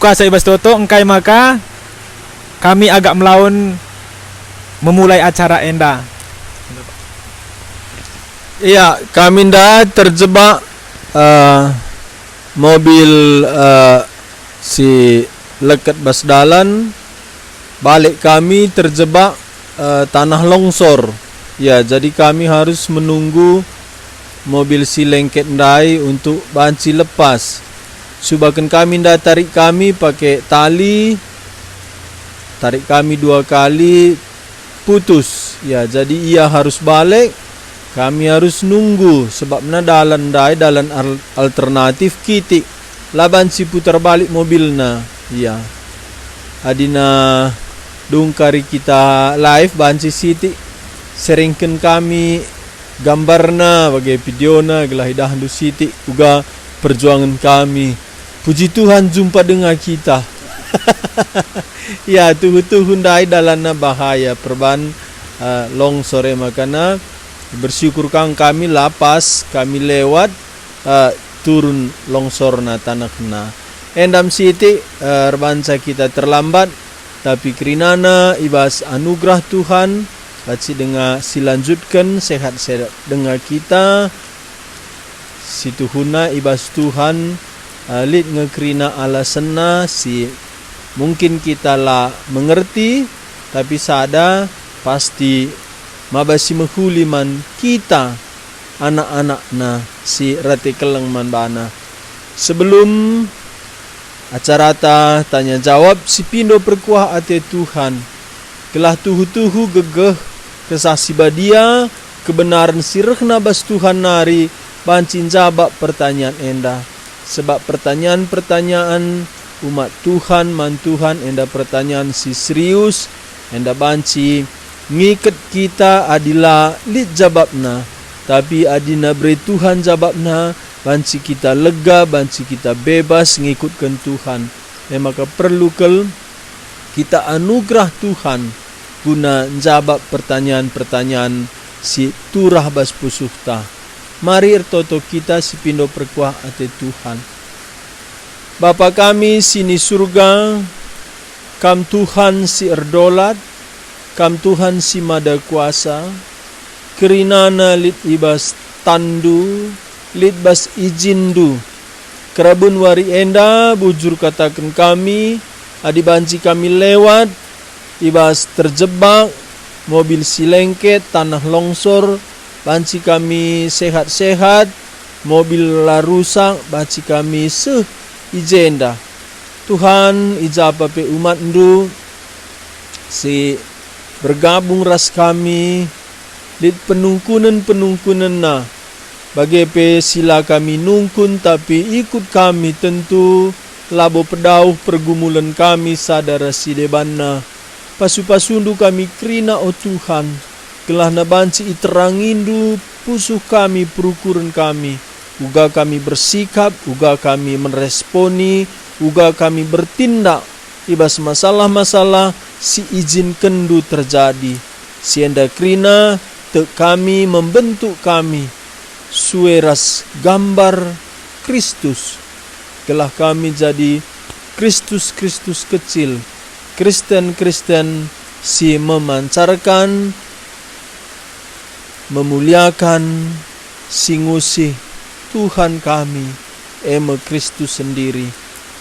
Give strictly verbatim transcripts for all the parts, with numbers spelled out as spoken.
Kuasa i bas toto, engkai maka kami agak melaun memulai acara enda. Iya, kami nda terjebak, eh, mobil, eh, si leket bas dalan, balik kami terjebak, eh, tanah longsor. Ya, jadi kami harus menunggu mobil si lengket ndai untuk banci lepas. Subaken kami nda tarik kami pake tali, tarik kami dua kali, putus. Ya, jadi ia harus balik, kami harus nunggu, sebabna dalan ndai dalan al-, alternatif kitik. La banci putar balik mobilna. Ya. Adina dung kari kita live, banci sitik sharingken kami gambarna bage videona gelah idahndu sitik uga perjuangen kami. Puji Tuhan, jumpa denga kita. Ya, tuhu-tuhu ndai dalanna bahaya perban, eh, longsor e makana bersyukur kang kami la pas kami lewat, eh, turun longsorna tanehna. Endam sitik, eh, erbanca kita terlambat, tapi kerinana i bas anugerah Tuhan, banci denga silanjutken sehat-sehat denga kita. Situhuna i bas Tuhan, eh, lit nge kerina alasenna si mungkin kita la mengerti, tapi sada pasti maba si mehuli man kita, anak-anakna si rate keleng man bana. Sebelum acarata tanya jawab, sipindo perkuah ate Tuhan, gelah tuhu-tuhu gegeh, Kesah Si Badia, kebenaren si rehna bas Tuhan nari banci njabap pertanyaan enda. Sebab pertanyaan-pertanyaan umat Tuhan man Tuhan enda pertanyaan si serius, enda banci ngiket kita adi la lit jabapna. Tapi adina bere Tuhan jabapna, banci kita lega, banci kita bebas ngikutken Tuhan. E maka perlu kal kita anugerah Tuhan guna njabap pertanyaan-pertanyaan si turah bas pusuhta. Mari ertoto kita sipindo perkuah ate Tuhan. Bapa kami si ni Surga, Kam Tuhan si erdolat, Kam Tuhan si mada kuasa, kerinana lit i bas tanNdu, lit bas ijinNdu. Kerabun wari enda bujur kataken kami, adi banci kami lewat i bas terjebak, mobil si lengket, tanah longsor, banci kami sehat-sehat, mobil la rusak, banci kami seh i jenda. Tuhan, i ja pe umatNdu si bergabung ras kami, lit penungkunen-penungkunenna, bage pe si la kami nungkun, tapi ikut kami tentu labo pedauh pergumulen kami sada ras si debanna. Pasu-pasuNdu kami kerina, o Tuhan, gelahna banci iterangiNdu pusuh kami, perukuren kami, uga kami bersikap, uga kami meresponi, uga kami bertindak i bas masalah-masalah si ijinkenNdu terjadi. Si enda kerina tek kami membentuk kami sue ras gambar Kristus, gelah kami jadi Kristus-Kristus kecil, Kristen-Kristen si memancarkan, memuliakan, si ngusih Tuhan kami, e me Kristus sendiri.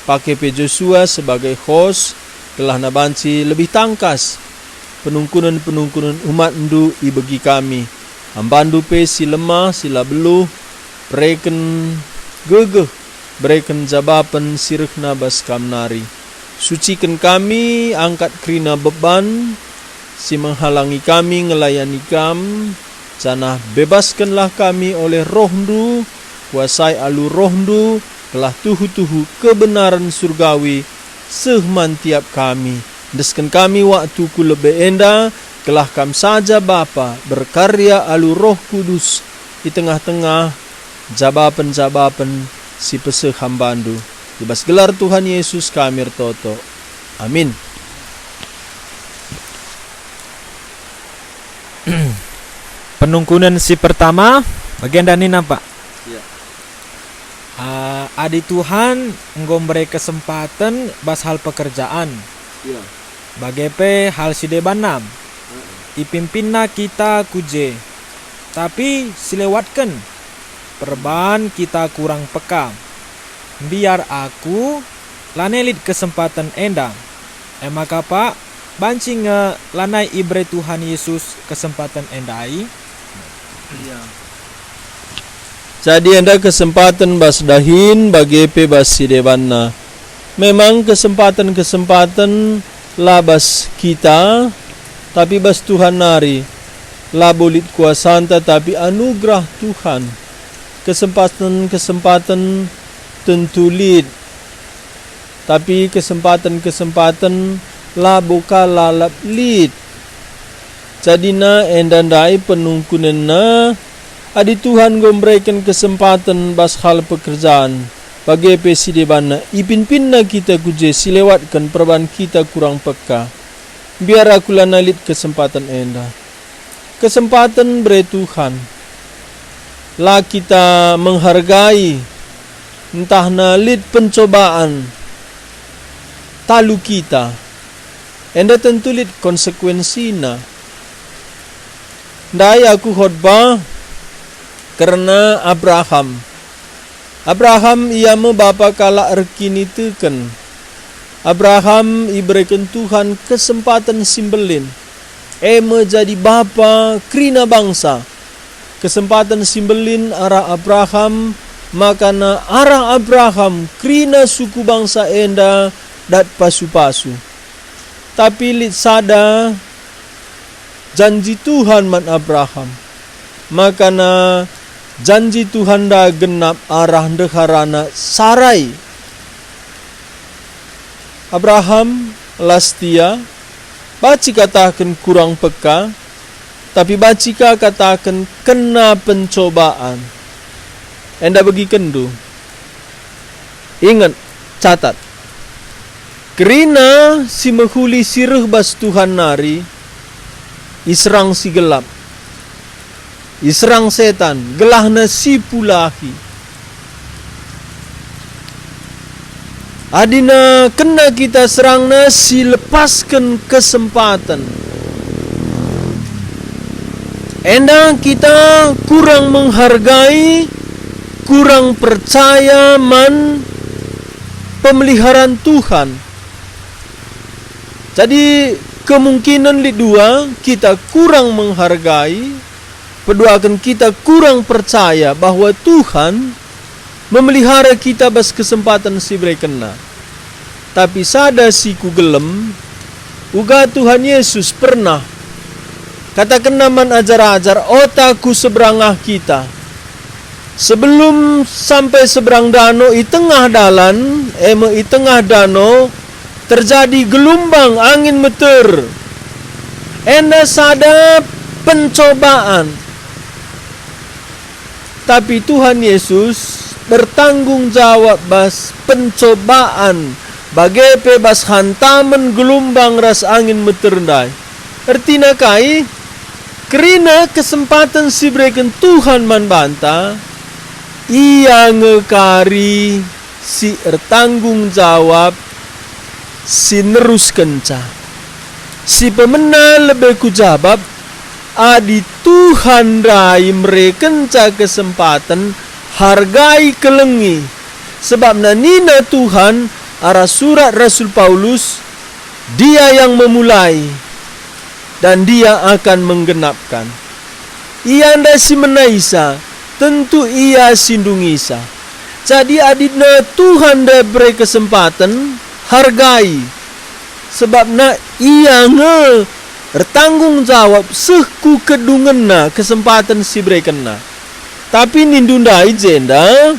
Pake pe Josua sebagai host, gelahna banci lebih tangkas penungkunen-penungkunen umatNdu ibegi kami. AmbanNdu pe si lemah, si la beluh, bereken gegeh, bereken jabapen si rehna bas Kam nari. Suciken kami, angkat kerina beban si menghalangi kami ngelayani Kam, janah bebaskenlah kami oleh RohNdu, kuasai alu RohNdu, gelah tuhu-tuhu kebenaren surgawi seh man tiap kami. Endesken kami waktu ku lebe enda, gelah Kam saja Bapa berkarya alu Roh Kudus i tengah-tengah jabapen-jabapen si peseh hambaNdu. I bas gelar Tuhan Yesus kami ertoto. Amin. Penungkunen si pertama, bagenda nina, Pak. Ya. Ah, Adi Tuhan enggo mbere kesempaten bas hal pekerjaan, Iya. bage pe hal si debanna, Heeh. ipimpinNa kita ku je, tapi silewatken, perban kita kurang peka. Mbiar aku, lanai lit kesempaten enda. E maka, Pak, banci nge lanai ibere Tuhan Yesus kesempaten endai? Iya. Jadi enda kesempaten bas dahin bage pe bas si debanna. Memang kesempaten-kesempaten la bas kita, tapi bas Tuhan nari. Labo lit kuasanta, tapi anugerah Tuhan. Kesempaten-kesempaten tentu lit, tapi kesempaten-kesempaten labo ka lalap lit. Jadina enda ndai penungkunenna, adi Tuhan enggo mbereken kesempaten bas hal pekerjaan, bage pe si debanna, ipimpinNa kita ku je silewatken perban kita kurang peka. Mbiar aku lanai lit kesempaten enda. Kesempaten bere Tuhan. La kita menghargai, ntahna lit pencobaan, talu kita. Enda tentu lit konsekuensina. Ndai aku khotbah kerna Abraham. Abraham ia me bapa kalak erkiniteken. Abraham ibereken Tuhan kesempaten si mbelin, e me jadi bapa kerina bangsa. Kesempaten si mbelin arah Abraham, makana arah Abraham kerina suku bangsa enda dat pasu-pasu. Tapi lit sada janji Tuhan man Abraham, makana janji Tuhanta genap arah ndeharana Sarai. Abraham la setia, banci kataken kurang peka, tapi banci ka kataken kena pencobaan. Enda begikenndu. Inget, catat. Kerina si mehuli si reh bas Tuhan nari, iserang si gelap. Iserang setan, gelahna si pulahi. Adina kena kita serangna si lepasken kesempaten. Enda kita kurang menghargai, kurang percaya man pemeliharaan Tuhan. Jadi, kemungkinen lit dua, kita kurang menghargai, peduaken kita kurang percaya bahwa Tuhan memelihara kita bas kesempaten si iberekenNa. Tapi sada si kugelem, uga Tuhan Yesus pernah katakenNa man ajar-ajar, "Ota ku seberangah kita." Sebelum sampai seberang dano, i tengah dalan, e me i tengah dano, terjadi gelumbang angin meter. Enda sada pencobaan. Tapi Tuhan Yesus bertanggung jawab bas pencobaan, bage pe bas hantamen gelumbang ras angin meter ndai. Ertina kai? Kerina kesempaten si ibereken Tuhan man banta, Ia nge kari si ertanggung jawab, si neruskenca. Si pemena lebe kujabap, adi Tuhan ndai merekenca kesempaten, hargai, kelengi. Sebabna nina Tuhan arah surat Rasul Paulus, "Dia yang memulai, dan Dia akan menggenapkan." Ia ndai si menaisa, tentu Ia si ndungisa. Jadi adina Tuhan ndai bere kesempaten, hargai. Sebabna Ia nge ertanggung jawab seh ku kedungenna kesempaten si iberekenNa. Tapi nindu ndai jenda,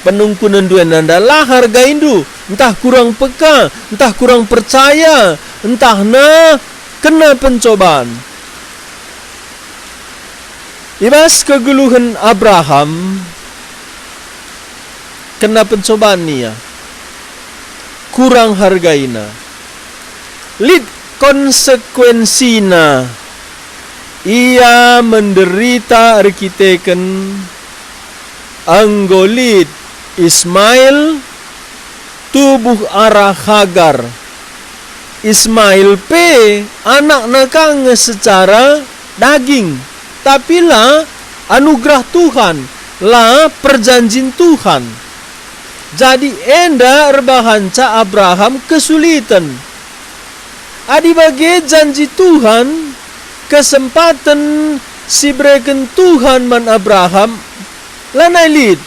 penungkunenndu enda la hargaindu, ntah kurang peka, ntah kurang percaya, ntahna kena pencobaan. I bas kegeluhen Abraham, kena pencobaan ia, kurang hargaina. Lit konsekuensina. Ia menderita erkiteken enggo lit Ismail tubuh arah Hagar. Ismail pe anakna ka nge secara daging, tapi la anugerah Tuhan, la perjanjin Tuhan. Jadi enda erbahanca Abraham kesuliten. Adi bage janji Tuhan, kesempaten si bereken Tuhan man Abraham, lanai lit.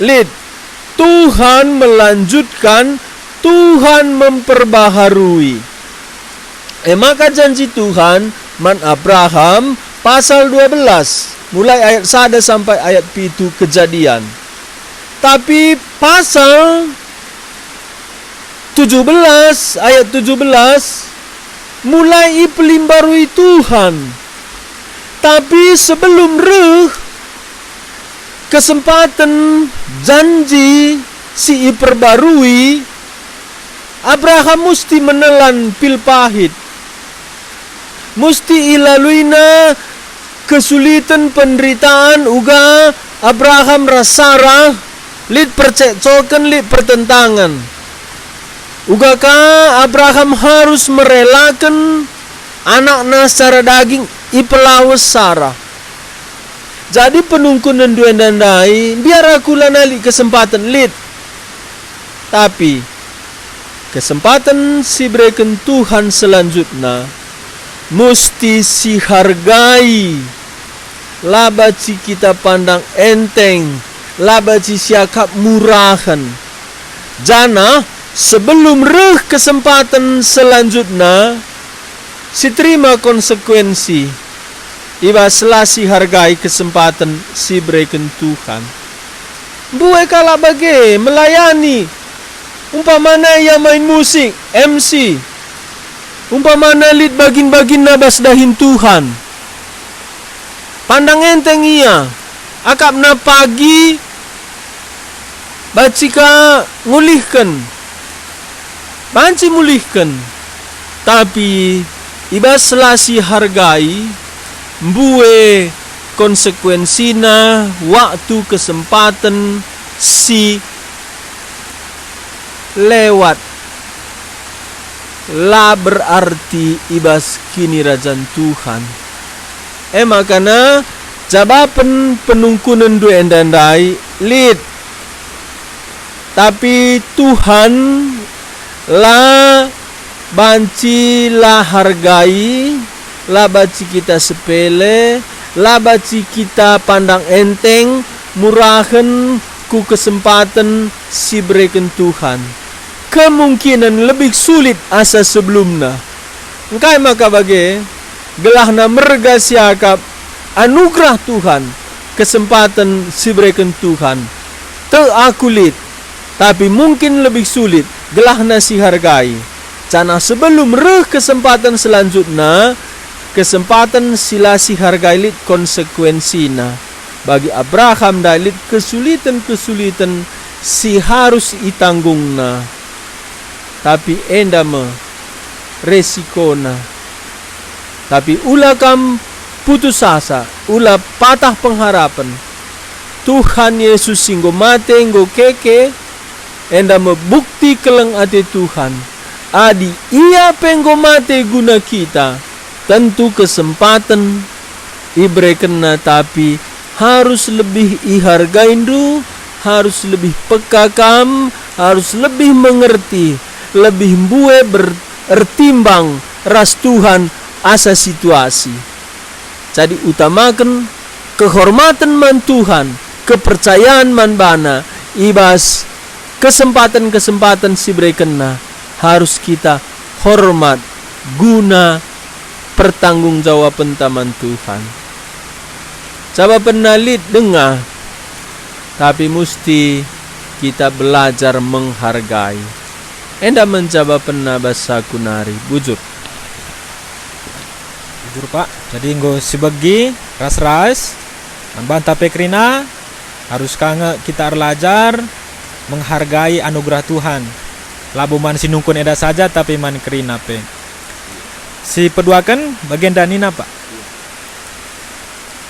Lit, Tuhan melanjutkan, Tuhan memperbaharui. E maka janji Tuhan man Abraham, pasal dua belas, mulai ayat sada sampai ayat pitu Kejadian. Tapi pasal tujuh belas, ayat tujuh belas, mulai ipelimbarui Tuhan. Tapi sebelum reh kesempaten janji si iperbarui, Abraham musti menelan pil pahit. Musti ilaluina kesuliten, penderitaan, uga Abraham ras Sarah lit percekcoken, lit pertentangen. Uga ka Abraham harus merelaken anakna secara daging ipelawes Sarah. Jadi penungkunndu enda ndai, mbiar aku lanai lit kesempaten, lit. Tapi kesempaten si bereken Tuhan selanjutna musti sihargai, la banci kita pandang enteng, la banci siakap murahen. Janah sebelum reh kesempaten selanjutna, si terima konsekuensi i bas la sihargai kesempaten si bereken Tuhan. Mbue kalak bage melayani, umpamana ia main musik, M C, umpamana lit bagin-baginna bas dahin Tuhan. Pandang enteng ia, akapna pagi banci ka ngulihken, banci mulihken, tapi i bas la sihargai, mbue konsekuensina waktu kesempaten si lewat la berarti i bas Kinirajan Tuhan. E maka jabapen penungkunndu enda ndai lit. Tapi Tuhan la banci la hargai, la banci kita sepele, la banci kita pandang enteng, murahen ku kesempaten si bereken Tuhan. Kemungkinen lebih sulit asa sebelumna. Engkai maka bage? Gelahna merga siakap anugerah Tuhan, kesempaten si bereken Tuhan. Tek aku lit, tapi mungkin lebih sulit, gelahna sihargai. Janah sebelum reh kesempaten selanjutna, kesempaten si la sihargai lit konsekuensina. Bagi Abraham ndai lit kesuliten-kesuliten si harus itanggungna. Tapi enda me resikona. Tapi ula kam putus asa, ula patah pengharapen. Tuhan Yesus si enggo mate, enggo keke, enda me bukti keleng ate Tuhan. Adi Ia pe enggo mate guna kita, tentu kesempaten iberekenNa, tapi harus lebih ihargaindu, harus lebih peka kam, harus lebih mengerti, lebih mbue ber-, ertimbang ras Tuhan asa situasi. Jadi utamaken kehormaten man Tuhan, kepercayaan man baNa, i bas kesempaten-kesempaten si berekenNa, harus kita hormat guna pertanggungjawabenta man Tuhan. Jabapenna lit denga, tapi musti kita belajar menghargai. Enda me jabapenna bas aku nari, bujur. Bujur, Pak. Jadi enggo sibegi ras-ras, man banta pe kerina, harus ka nge kita erlajar menghargai anugerah Tuhan. Labo man si nungkun enda saja, tapi man kerina pe. Si peduaken bagenda nina, Pak.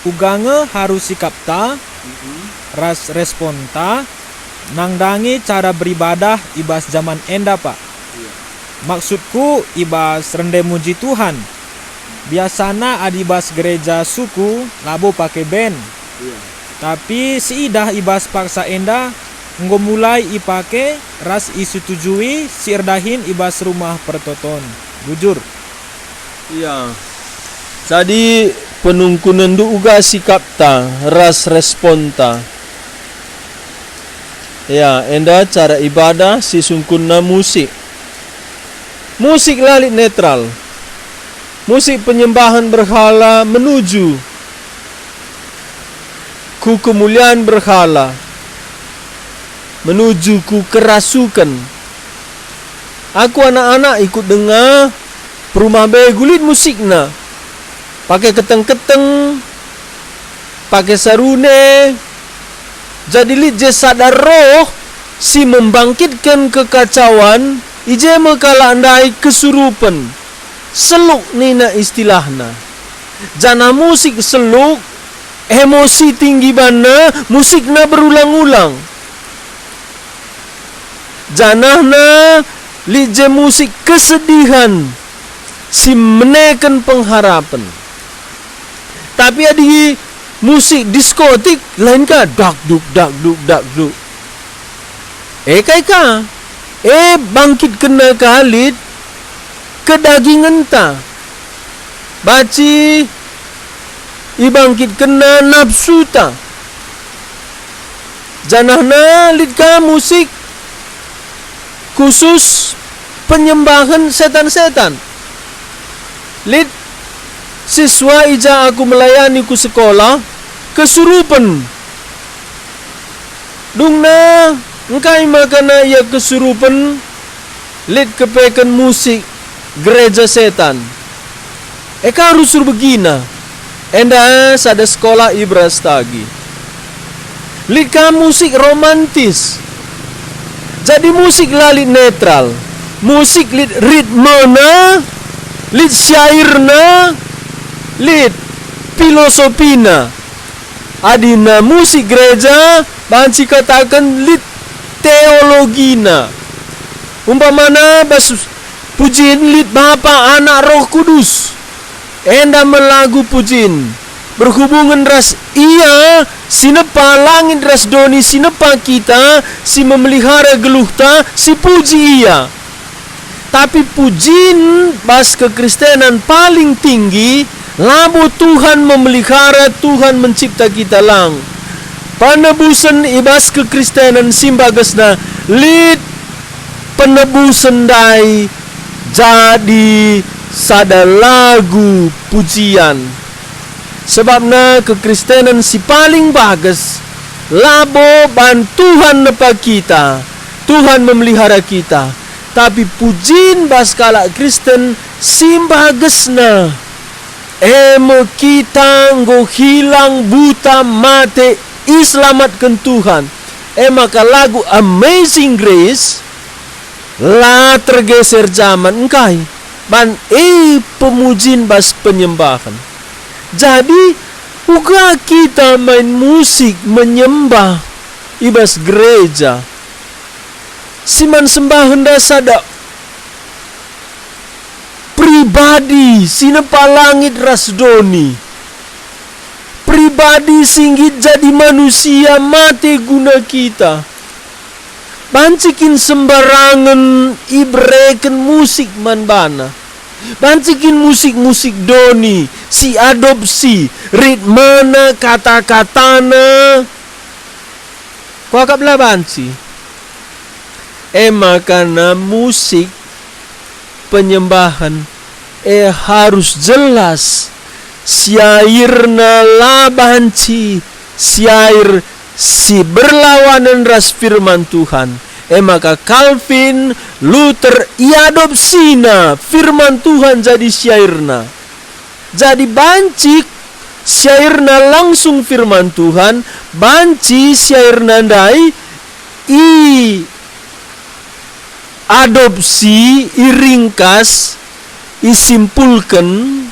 Uga nge harus sikapta ras responta nandangi cara beribadah i bas jaman enda, Pak. Iya. Maksudku i bas rende muji Tuhan. Biasana adi i bas gereja suku labo pake band. Iya. Tapi siidah i bas paksa enda enggo mulai ipake ras isetujui si erdahin i bas Rumah Pertoton. Bujur. Iya. Jadi, penungkunenndu uga sikapta ras responta. Ya, enda cara ibadah si sungkunna musik. Musik la lit netral. Musik penyembahan berhala menuju ku kemulian berhala, menuju ku kerasuken. Aku anak-anak ikut denga perumah begu lit musikna. Pake keteng-keteng, pake sarune. Jadi lit je sada roh si membangkitken kekacauan, i je me kalak ndai kesurupen. Seluk nina istilahna. Janah musik seluk, emosi tinggi banna, musikna berulang-ulang. Janahna lit je musik kesedihan si meneken pengharapen. Tapi adi musik diskotik, lain ka dakduk, dakduk, dakduk. E kai ka? E bangkitkenna ka lit kedagingenta. Banci ibangkitkenna nafsuta. Janahna lit ka musik khusus penyembahen setan-setan. Lit siswa i ja aku melayani ku sekolah kesurupen. Dungna engkai makana ia kesurupen? Lit kepeken musik gereja setan. E ka rusur begina, enda sada sekolah i Brastagi. Lit ka musik romantis. Jadi musik la lit netral. Musik lit ritmena, lit syairna, lit filosofina. Adina musik gereja banci kataken lit teologina. Umpamana bas pujin lit Bapa, Anak, Roh Kudus. Enda me lagu pujin. Berhubungen ras Ia si nepa langit ras doni, si nepa kita, si memelihara geluhta, si puji Ia. Tapi pujin bas kekristenan paling tinggi, labo Tuhan memelihara, Tuhan mencipta kita lang. Penebusen i bas kekristenan si mbagesna lit penebusen ndai jadi sada lagu pujian. Sebabna kekristenan si paling bages labo ban Tuhan nepa kita, Tuhan memelihara kita, tapi pujin bas kalak Kristen si mbagesna. E me kita enggo hilang, buta, mate, iselamatken Tuhan. E maka lagu Amazing Grace la tergeser jaman engkai, ban e pemujin bas penyembahen. Jadi, uga kita main musik menyembah i bas gereja. Si man sembahenda sada pribadi si nepa langit ras doni. Pribadi si nggit jadi manusia mate guna kita. Banci kin sembarangen ibereken musik man bana? Banci kin musik-musik doni si adopsi ritmena, kata-katana? Kuakap la banci. E maka na musik penyembahen, e harus jelas syairna la banci syair si berlawanen ras firman Tuhan. E maka Calvin, Luther iadopsina firman Tuhan jadi syairna. Jadi banci syairna langsung firman Tuhan, banci syairna ndai i adopsi, iringkas, isimpulken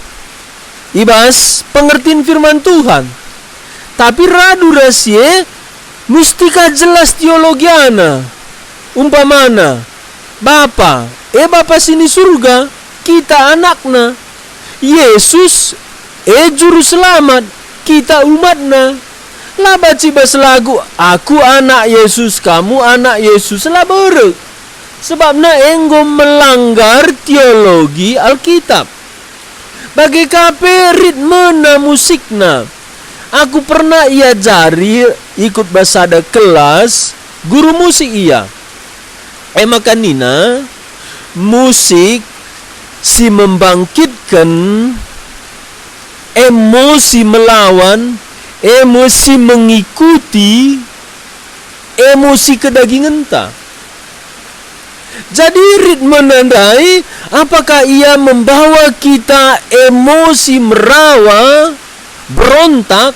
i bas pengertin firman Tuhan. Tapi radu ras si e, Musti ka jelas teologiana. Umpamana, Bapa, e Bapa si ni Surga, kita anakNa. Yesus, e Juru Selamat, kita umatNa. La banci bas lagu, "Aku anak Yesus, kamu anak Yesus," la berek. Sebabna enggo melanggar teologi Alkitab. Bage ka pe ritmena musikna. Aku pernah iajari ikut bas sada kelas, guru musik ia. E maka nina, musik si membangkitken emosi melawan, emosi mengikuti emosi kedagingenta. Jadi, ritmena ndai, apakah ia membawa kita emosi merawa, berontak,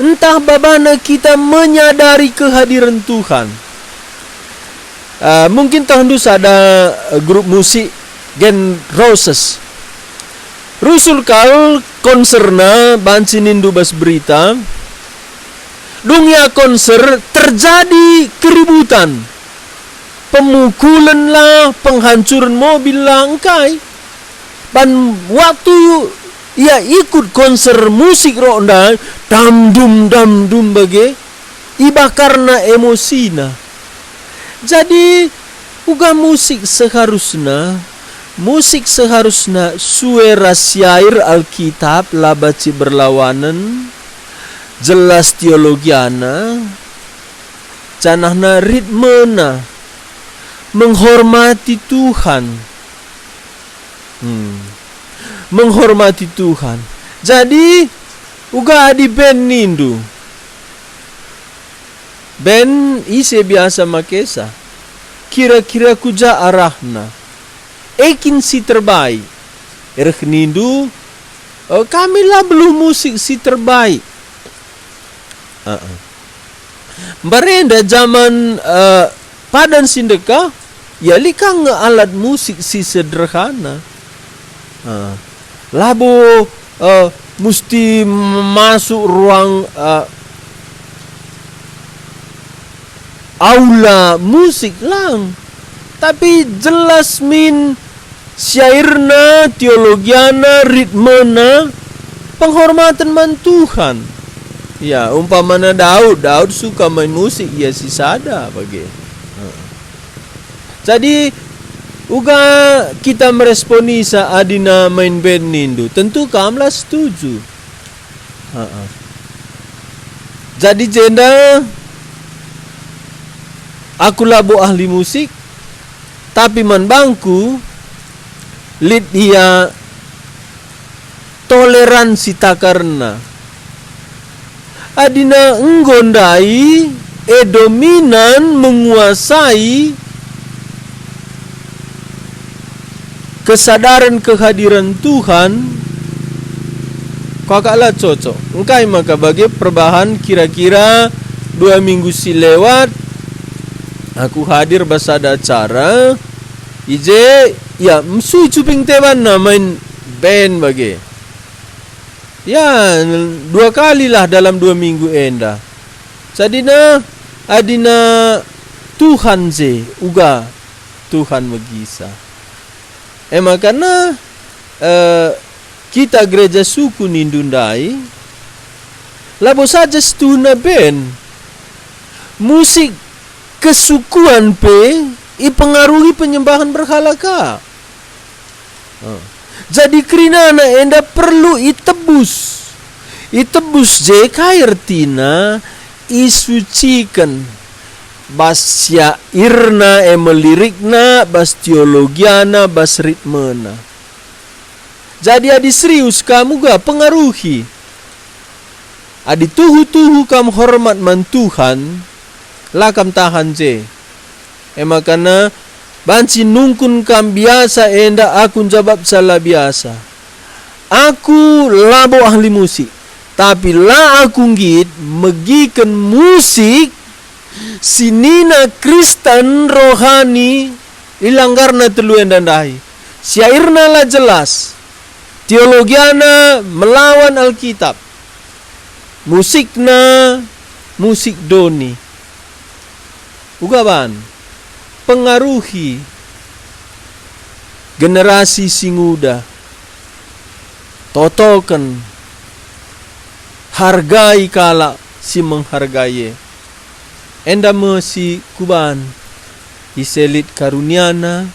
ntah babana kita menyadari kehadiran Tuhan? Ah, mungkin tahndu sada, eh, grup musik Guns N' Roses. Rusur kal konserna banci nindu bas berita. Dung ia konser terjadi keributan. Pemukulen lah, penghancuren mobil lah, engkai. Ban waktu ia ikut konser musik rock ndai, dam dum, dam dum bage, ibakarna emosina. Jadi, uga musik seharusna, musik seharusna sue ras syair Alkitab, la banci berlawanen, jelas teologiana, janahna ritmena, menghormati Tuhan. Hmm. Menghormati Tuhan. Jadi, uga adi band nindu, band ise biasa makesa? Kira-kira kuja arahna? E kin si terbaik? Reh nindu, "Eh, kami la beluh musik si terbaik." Heeh. Mbarenda jaman, eh, padan si ndekah, ia lit ka nge alat musik si sederhana. Ah, labo, eh, musti masuk ruang, eh, aula musik lang. Tapi jelas min syairna, teologiana, ritmena, penghormaten man Tuhan. Ya, umpamana Daud, Daud suka main musik, ia si sada bage. Heeh. Jadi, uga kita meresponisa adina main band nindu, tentu kam la setuju. Heeh. Jadi jenda, aku labo ahli musik, tapi man bangku lit ia toleransi takarna. Adina enggo ndai, e dominan menguasai kesadaran kehadiran Tuhan, kakak la cocok. Engkai maka bage perbahan kira-kira dua minggu si lewat, aku hadir bas sada acara, i je, ya, mesui cuping tebanna main band bage. Ya, dua kalilah dalam dua minggu enda. Jadina, adina Tuhan je, uga Tuhan megisa. E makana, eh, kita gereja suku nindu ndai, labo saja situhuna band, musik kesukuan pe ipengaruhi penyembahan berhala ka. Eh. Jadi kerinana enda perlu itebus. Itebus je kai ertina? Isuciken. Bas syairna, e me lirikna, bas teologiana, bas ritmena. Jadi adi serius kam uga pengaruhi. Adi tuhu-tuhu kam hormat man Tuhan, la kam tahan je. E makana banci nungkun kam biasa enda aku njabapca la biasa. Aku labo ahli musik, tapi la aku nggit megiken musik si nina Kristen rohani ilanggarna telu enda ndai. Syairna la jelas, teologiana melawan Alkitab, musikna musik doni. Uga ban, pengaruhi generasi si nguda, totoken, hargai kalak si menghargai e. Enda me si kuban, ise lit karuniana,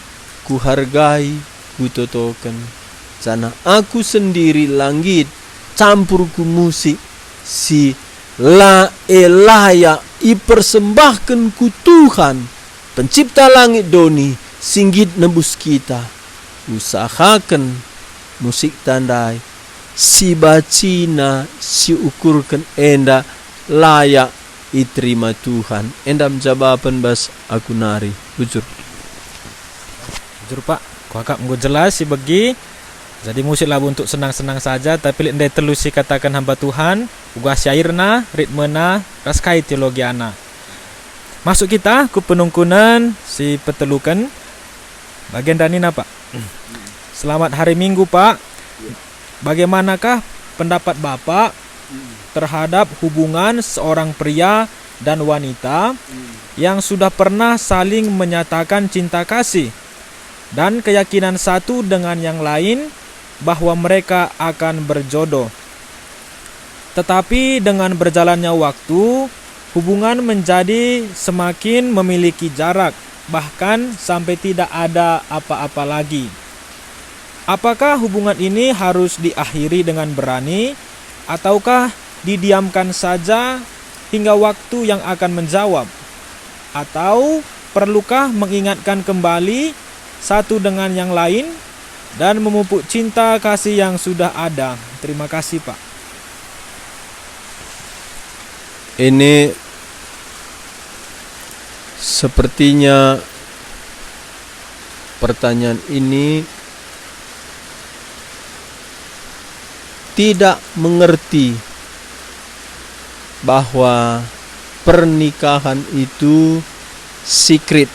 kuhargai, kutotoken. Janah aku sendiri la nggit campur ku musik si la e layak ipersembahken ku Tuhan, Pencipta langit doni, si nggit nebus kita. Usahaken musikta ndai, si bacina, si ukurken enda layak iterima Tuhan. Enda me jabapen bas aku nari. Bujur. Bujur, Pak. Kuakap enggo jelas si begi. Jadi musik labo untuk senang-senang saja, tapi lit ndai telu si kataken hamba Tuhan, uga syairna, ritmena, ras kai teologiana. Masuk kita ku penungkunen si peteluken. Bagian danina, Pak. Selamat hari Minggu, Pak. Bagaimanakah pendapat Bapak terhadap hubungan seorang pria dan wanita yang sudah pernah saling menyatakan cinta kasih dan keyakinan satu dengan yang lain bahwa mereka akan berjodoh? Tetapi dengan berjalannya waktu, hubungan menjadi semakin memiliki jarak, bahkan sampai tidak ada apa-apa lagi. Apakah hubungan ini harus diakhiri dengan berani, ataukah didiamkan saja hingga waktu yang akan menjawab? Atau perlukah mengingatkan kembali satu dengan yang lain dan memupuk cinta kasih yang sudah ada? Terima kasih, Pak. Ini sepertinya pertanyaan ini tidak mengerti bahwa pernikahan itu secret,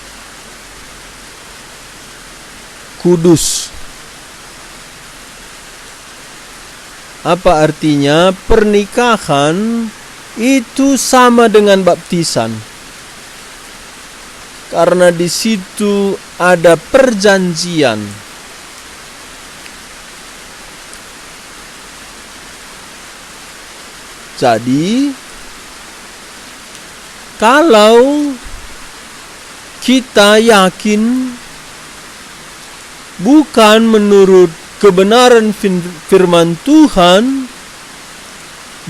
kudus. Apa artinya? Pernikahan itu sama dengan baptisan, karena di situ ada perjanjian. Jadi, kalau kita yakin bukan menurut kebenaran fin-, firman Tuhan,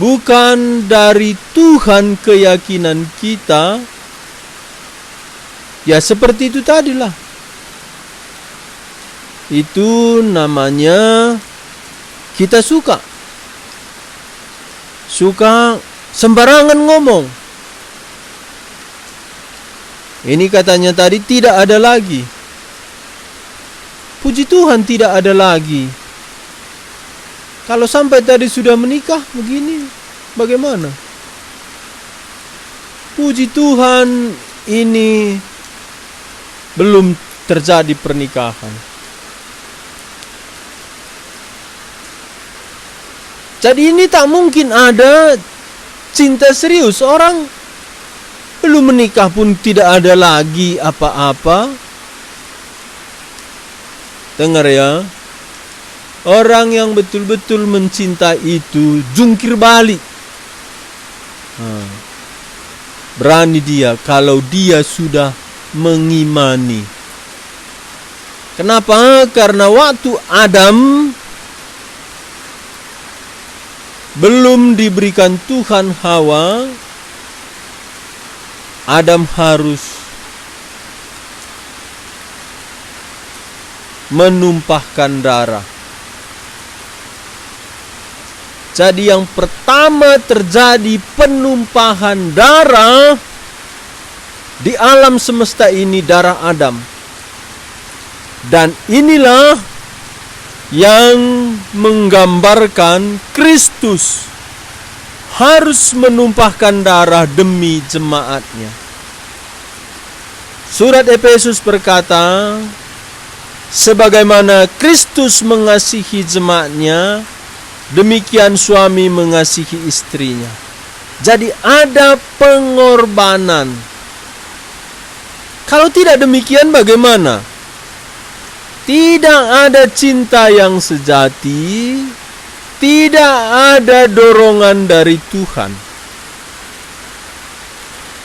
bukan dari Tuhan keyakinan kita, ya, seperti itu tadilah. Itu namanya kita suka. Suka sembarangan ngomong. Ini katanya tadi tidak ada lagi. Puji Tuhan, tidak ada lagi. Kalau sampai tadi sudah menikah begini, bagaimana? Puji Tuhan, ini belum terjadi pernikahan. Jadi ini tak mungkin ada cinta serius. Orang belum menikah pun tidak ada lagi apa-apa. Dengar ya, orang yang betul-betul mencintai itu jungkir balik. Nah, berani dia kalau dia sudah mengimani. Kenapa? Karena waktu Adam belum diberikan Tuhan Hawa, Adam harus menumpahkan darah. Jadi, yang pertama terjadi penumpahan darah di alam semesta ini, darah Adam. Dan inilah yang menggambarkan Kristus harus menumpahkan darah demi jemaatnya. Surat Efesus berkata, "Sebagaimana Kristus mengasihi jemaatnya, demikian suami mengasihi istrinya." Jadi ada pengorbanan. Kalau tidak demikian, bagaimana? Tidak ada cinta yang sejati, tidak ada dorongan dari Tuhan.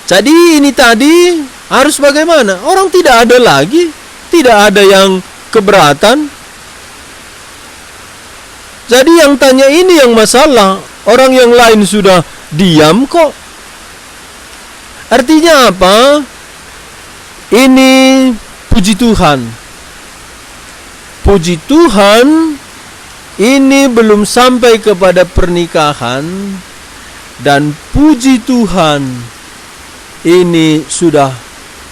Jadi ini tadi harus bagaimana? Orang tidak ada lagi, tidak ada yang keberatan. Jadi yang tanya ini yang masalah, orang yang lain sudah diam kok. Artinya apa? Ini puji Tuhan. Puji Tuhan, ini belum sampai kepada pernikahan, dan puji Tuhan, ini sudah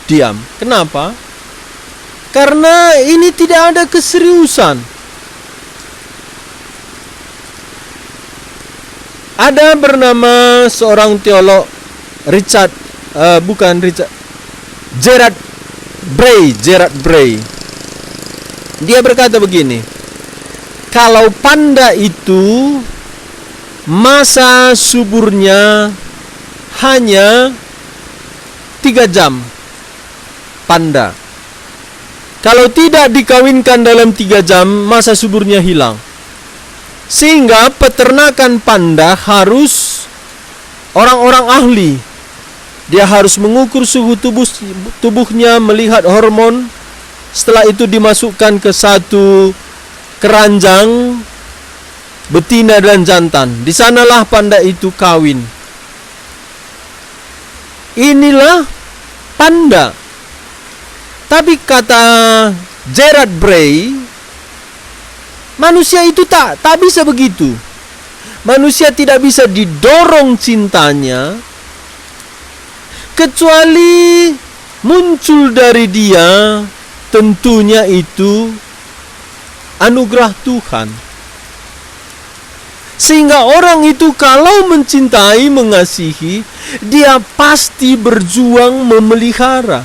diam. Kenapa? Karena ini tidak ada keseriusan. Ada bernama seorang teolog, Richard, eh, bukan Richard, Gerard Bray, Gerard Bray. Dia berkata begini, "Kalau panda itu masa suburnya hanya tiga jam, panda. Kalau tidak dikawinkan dalam tiga jam, masa suburnya hilang. Sehingga peternakan panda harus orang-orang ahli. Dia harus mengukur suhu tubuh, tubuhnya, melihat hormon. Setelah itu dimasukkan ke satu keranjang, betina dan jantan. Di sanalah panda itu kawin." Inilah panda. Tapi kata Gerard Bray, manusia itu tak, tak bisa begitu. Manusia tidak bisa didorong cintanya, kecuali muncul dari dia, tentunya itu anugerah Tuhan. Sehingga orang itu kalau mencintai, mengasihi, dia pasti berjuang memelihara.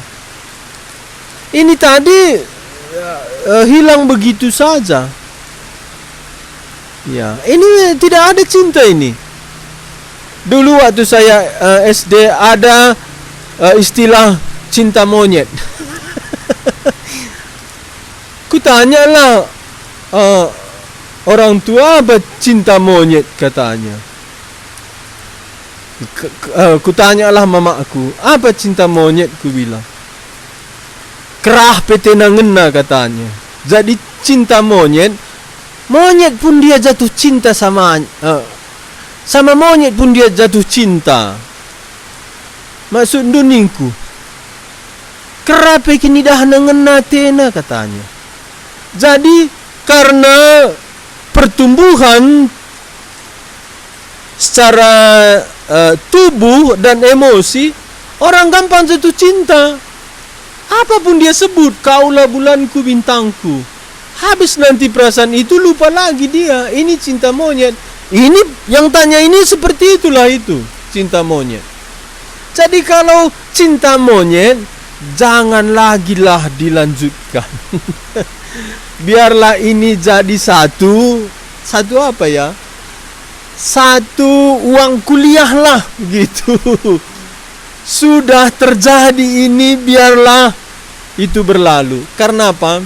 Ini tadi, eh, hilang begitu saja. Ya, ini tidak ada cinta ini. Dulu waktu saya, eh, S D ada, eh, istilah cinta monyet. Kutanyalah, eh, orang tua, "Apa cinta monyet?" katanya. Ke-, ke-, eh, kutanyalah mamakku, "Apa cinta monyet?" kubilang. "Kerah pe tena ngena," katanya. Jadi cinta monyet, monyet pun dia jatuh cinta sama, eh, sama monyet pun dia jatuh cinta. Maksudndu ningku, "Kerah pe kin idahna ngena atena," katanya. Jadi, karena pertumbuhan secara, eh, tubuh dan emosi, orang gampang jatuh cinta. Apapun dia sebut, "Kaulah bulanku, bintangku." Habis nanti perasaan itu, lupa lagi dia. Ini cinta monyet. Ini yang tanya ini seperti itulah itu, cinta monyet. Jadi kalau cinta monyet, jangan lagilah dilanjutkan. Biarlah ini jadi satu, satu apa ya? Satu uang kuliah lah, gitu. Sudah terjadi ini, biarlah itu berlalu. Karena apa?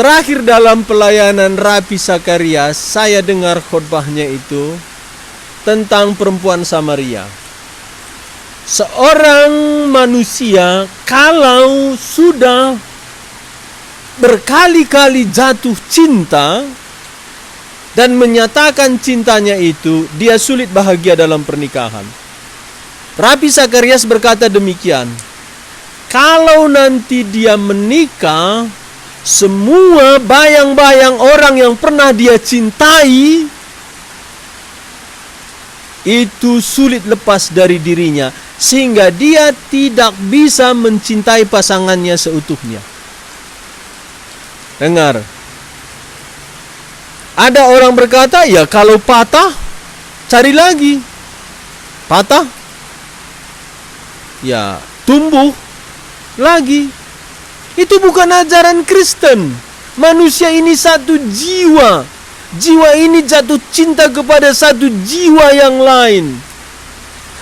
Terakhir dalam pelayanan Rapi Sakarias, saya dengar khotbahnya itu tentang perempuan Samaria. Seorang manusia kalau sudah berkali-kali jatuh cinta dan menyatakan cintanya itu, dia sulit bahagia dalam pernikahan. Rapi Sakarias berkata demikian, "Kalau nanti dia menikah, semua bayang-bayang orang yang pernah dia cintai itu sulit lepas dari dirinya, sehingga dia tidak bisa mencintai pasangannya seutuhnya." Dengar. Ada orang berkata, "Ya, kalau patah, cari lagi." Patah, ya, tumbuh lagi. Itu bukan ajaran Kristen. Manusia ini satu jiwa. Jiwa ini jatuh cinta kepada satu jiwa yang lain.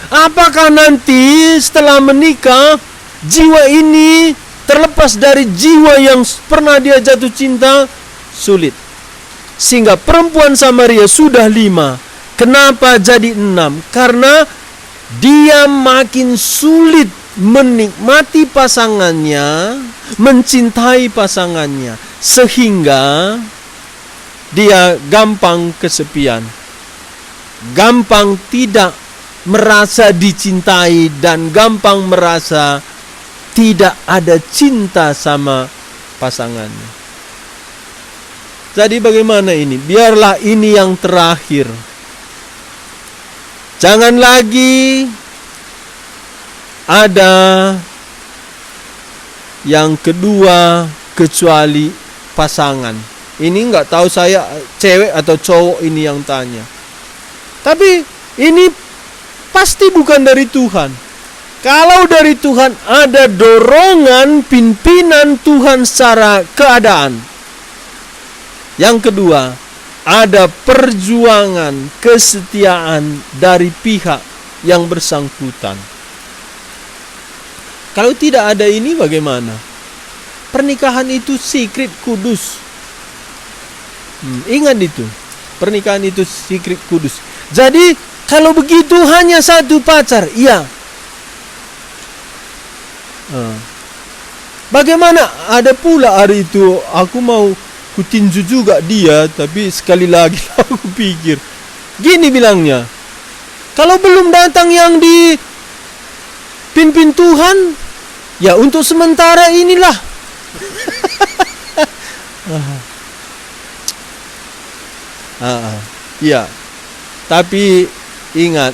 Apakah nanti setelah menikah, jiwa ini terlepas dari jiwa yang s-, pernah dia jatuh cinta? Sulit. Sehingga perempuan Samaria sudah lima. Kenapa jadi enam? Karena dia makin sulit menikmati pasangannya, mencintai pasangannya, sehingga dia gampang kesepian, gampang tidak merasa dicintai, dan gampang merasa tidak ada cinta sama pasangannya. Jadi, bagaimana ini? Biarlah ini yang terakhir. Jangan lagi ada yang kedua kecuali pasangan. Ini nggak tahu saya cewek atau cowok ini yang tanya. Tapi ini pasti bukan dari Tuhan. Kalau dari Tuhan, ada dorongan pimpinan Tuhan secara keadaan. Yang kedua, ada perjuangan kesetiaan dari pihak yang bersangkutan. Kalau tidak ada ini, bagaimana? Pernikahan itu secret kudus. Hmm, ingat itu. Pernikahan itu secret kudus. Jadi, kalau begitu hanya satu pacar, iya. Ah. Bagaimana ada pula hari itu aku mau kutinju juga dia, tapi sekali lagi aku pikir. Gini bilangnya, "Kalau belum datang yang dipimpin Tuhan, ya untuk sementara inilah." Ah, ah, ya. Tapi ingat,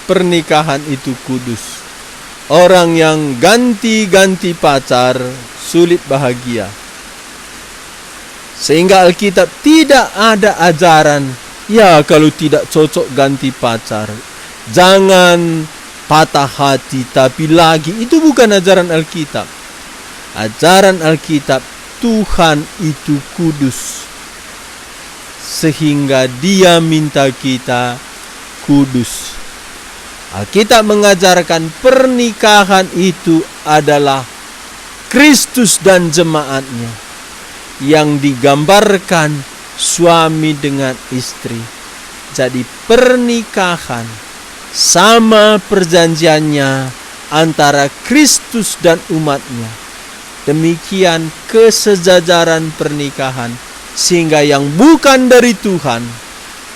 pernikahan itu kudus. Orang yang ganti-ganti pacar sulit bahagia. Sehingga Alkitab tidak ada ajaran, ya, kalau tidak cocok ganti pacar. Jangan patah hati, tapi lagi. Itu bukan ajaran Alkitab. Ajaran Alkitab, Tuhan itu kudus, sehingga Dia minta kita kudus. Alkitab mengajarkan pernikahan itu adalah Kristus dan jemaat-Nya, yang digambarkan suami dengan istri. Jadi, pernikahan sama perjanjiannya antara Kristus dan umat-Nya. Demikian kesejajaran pernikahan, sehingga yang bukan dari Tuhan,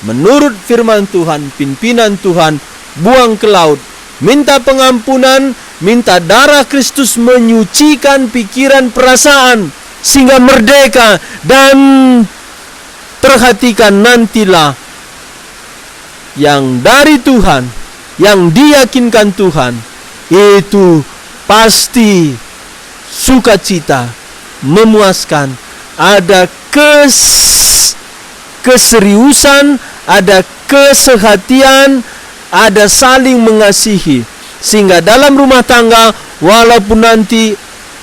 menurut firman Tuhan, pimpinan Tuhan, buang ke laut, minta pengampunan, minta darah Kristus menyucikan pikiran perasaan, sehingga merdeka dan perhatikan, nantilah yang dari Tuhan, yang diyakinkan Tuhan, itu pasti sukacita, memuaskan, ada kes-, keseriusan, ada kesehatian, ada saling mengasihi. Sehingga dalam rumah tangga, walaupun nanti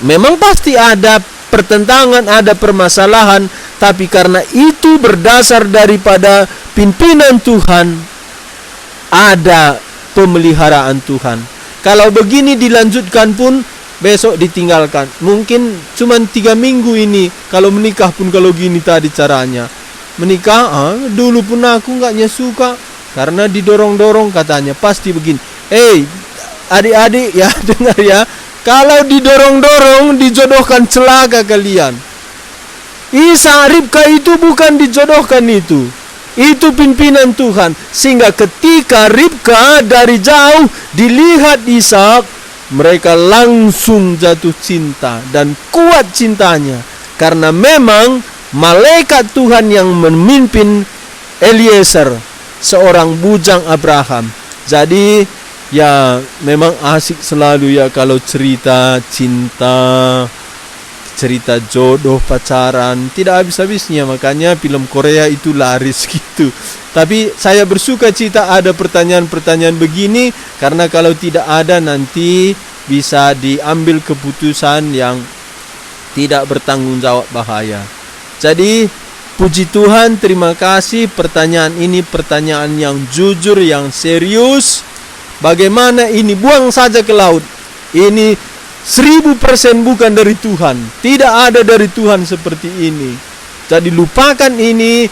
memang pasti ada pertentangan, ada permasalahan, tapi karena itu berdasar daripada pimpinan Tuhan, ada pemeliharaan Tuhan. Kalau begini dilanjutkan pun, besok ditinggalkan. Mungkin cuman tiga minggu ini, kalau menikah pun kalau gini tadi caranya. Menikah, ah, dulu pun aku nggak nya suka, karena didorong-dorong katanya. Pasti begini. Eh, adik-adik, ya, dengar ya. Kalau didorong-dorong, dijodohkan, celaka kalian. Isak, Ribka itu bukan dijodohkan itu. Itu pimpinan Tuhan. Sehingga ketika Ribka dari jauh dilihat Isak, mereka langsung jatuh cinta dan kuat cintanya. Karena memang malaikat Tuhan yang memimpin Eliezer, seorang bujang Abraham. Jadi, ya, memang asik selalu, ya, kalau cerita cinta, cerita jodoh, pacaran, tidak habis-habisnya. Makanya film Korea itu laris gitu. Tapi saya bersuka cita ada pertanyaan-pertanyaan begini, karena kalau tidak ada, nanti bisa diambil keputusan yang tidak bertanggung jawab, bahaya. Jadi, puji Tuhan, terima kasih, pertanyaan ini pertanyaan yang jujur, yang serius. Bagaimana ini? Buang saja ke laut. Ini seribu persen bukan dari Tuhan. Tidak ada dari Tuhan seperti ini. Jadi lupakan ini,